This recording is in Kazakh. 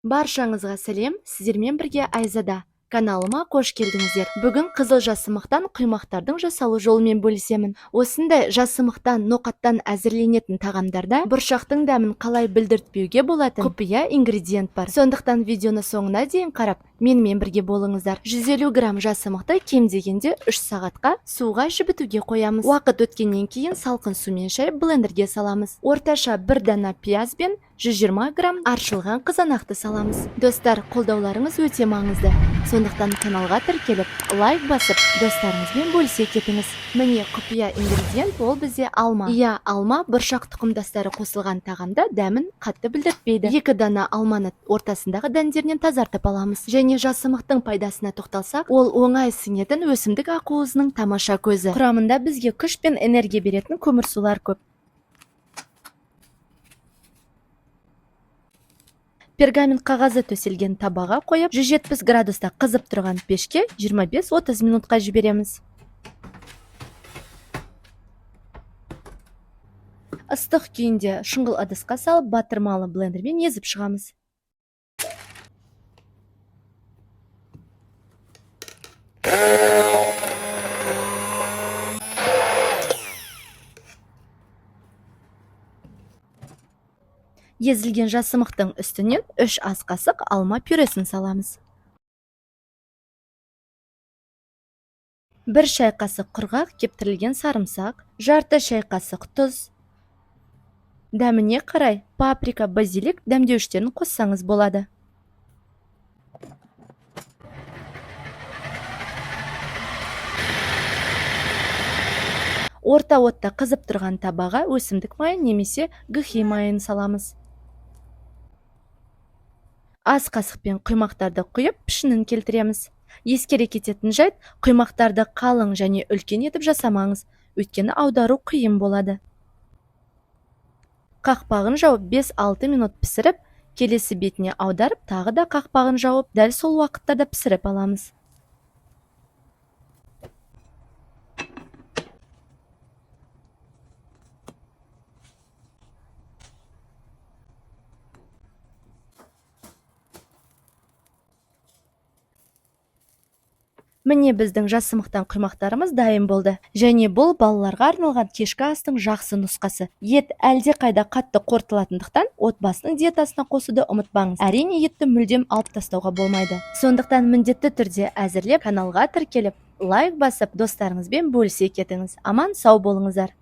Баршаңызға сәлем, сіздермен бірге Айзада. Каналыма қош келдіңіздер. Бүгін қызыл жасымықтан құймақтардың жасалу жолымен бөлісемін. Осындай жасымықтан, ноқаттан әзірленетін тағамдарда бұршақтың дәмін қалай білдіртпеуге болатын құпия ингредиент бар. Сондықтан видеоны соңына дейін қарап, менімен бірге болыңыздар. 150 грамм жасымықты кем дегенде 3 сағатқа суға жібітуге қоямыз. Уақыт өткеннен кейін салқын сумен шайып блендерге саламыз. Орташа бір дана пияз бен 120 грамм аршылған қызанақты саламыз. Достар, қолдауларыңыз өте маңызды. Сондықтан каналға тіркеліп, лайк басып, достарыңызбен бөлісе кетіңіз. Міне, құпия ингредиент ол бізде алма. Иә, алма бұршақ тұқымдастары қосылған тағамда дәмін қатты білдіртпейді. 2 дана алманы ортасындағы дәндерінен тазартып аламыз. Және жасымықтың пайдасына тоқталсақ, ол оңай сіңетін өсімдік ақуызының тамаша көзі. Құрамында бізге күш пен энергия беретін көмірсулар көп. Пергамент қағазы төселген табаға қойып, 170 градуста қызып тұрған пешке 25-30 минутқа жібереміз. Ыстық күйінде шұңғыл ыдысқа салып, батырмалы блендермен езіп шығамыз. Езілген жасымықтың үстінен 3 ас қасық алма пюресін саламыз. 1 шай қасық құрғақ кептірілген сарымсақ, жарты шай қасық тұз, дәміне қарай паприка, базилик дәмдеуіштерін қоссаңыз болады. Орта отта қызып тұрған табаға өсімдік майын немесе гхи майын саламыз. Ас қасықпен құймақтарды құйып, пішінін келтіреміз. Ескере кететін жайт, құймақтарды қалың және үлкен етіп жасамаңыз, өйткені аудару қиын болады. Қақпағын жауып 5-6 минут пісіріп, келесі бетіне аударып, тағы да қақпағын жауып, дәл сол уақыттарда пісіріп аламыз. Міне, біздің жасымықтан құймақтарымыз дайын болды. Және бұл балаларға арналған кешкі астың жақсы нұсқасы. Ет әлде қайда қатты қорытылатындықтан отбасының диетасына қосуды ұмытпаңыз. Әрине, етті мүлдем алып тастауға болмайды. Сондықтан міндетті түрде әзірлеп, каналға тіркеліп, лайк басып, достарыңызбен бөлісе кетіңіз. Аман сау болыңыздар.